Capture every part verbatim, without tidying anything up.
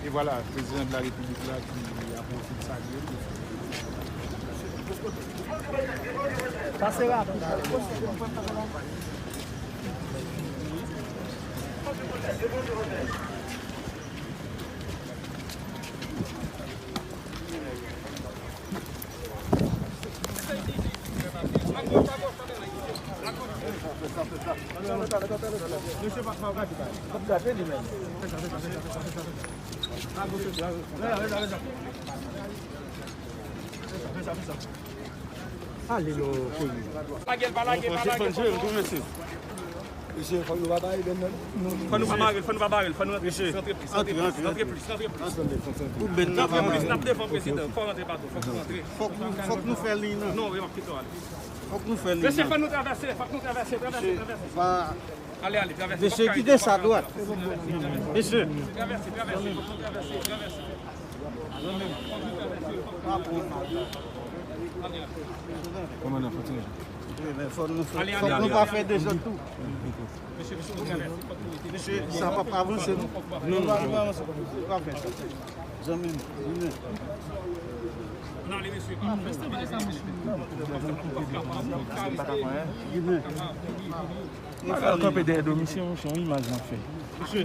E vwala, prezidan de la repiblik la ki ap pwofite salye l. Pase rapid. Ale non, peyi. Pa lage l, pa lage l, pa lage l. Mesye, fòk nou pa bare bèn nan. Fò nou pa bare l, fò nou pa bare l, fò nou rantre plis, rantre plis, rantre plis, rantre plis, rantre plis. Pou bèn nan pa plis, n ap devan prezidan, fò rantre bato, fòk nou rantre. Fòk nou, fòk nou fè liy nan. Non, yo ap kite w ale. Fòk nou fè liy nan. Mesye, fò nou travèse, fòk nou travèse, travèse, travèse. Ale, ale, travèse. Mesye, kite sa dwat. Mesye. Travèse, travèse, fòk nou travèse, travèse. Kòmandan, fò ti nèg. Wi, men fò nou fè, fòk nou pa fè dezòd tou. Mesye, sa p ap avanse, non. Non, non, nou pa avanse. Pa fè sa. Zanmi m, vini. Vini. Al kanpe dèyè do misye, se yon imaj n ap fè. Mesye.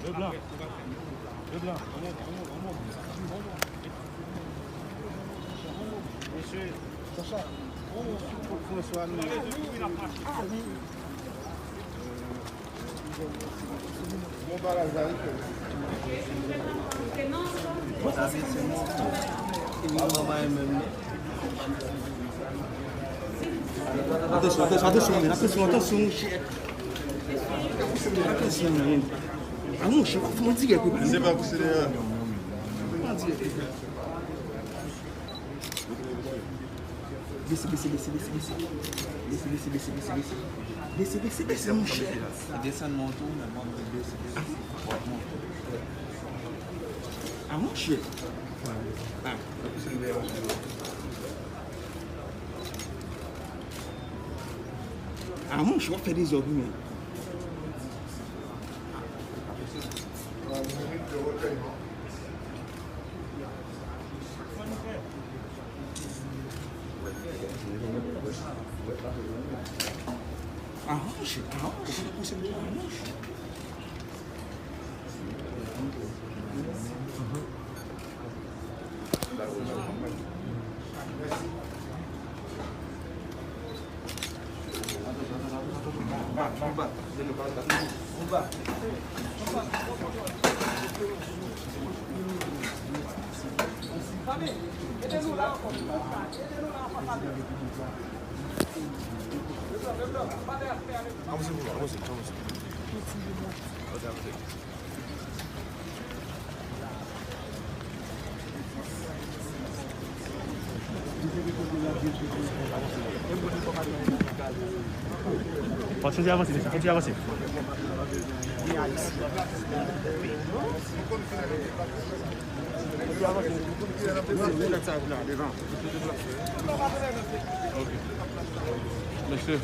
Leblanc. Leblanc. Mesye. François, nou. Atansyon, atansyon, atansyon, men, atansyon, atansyon, mon chè. Atansyon, men. A, mon chè, pa fè yon dirèk, wi. Se pa pou se de. Fè yon dirèk, wi. Bese, bese, bese, bese, bese. Bese, bese, bese, bese, bese. Bese, bese, bese, monchè. Desann mwen tou, men mwen bese, bese. A, monchè. A. A, monchè, w ap fè dezòd, wi, men. Aranje, aranje, aranje. Fò ti avanse, mesye, fò ti avanse. Ok. Mesye.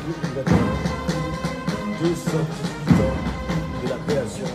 Deux cent dix-huit ans de la création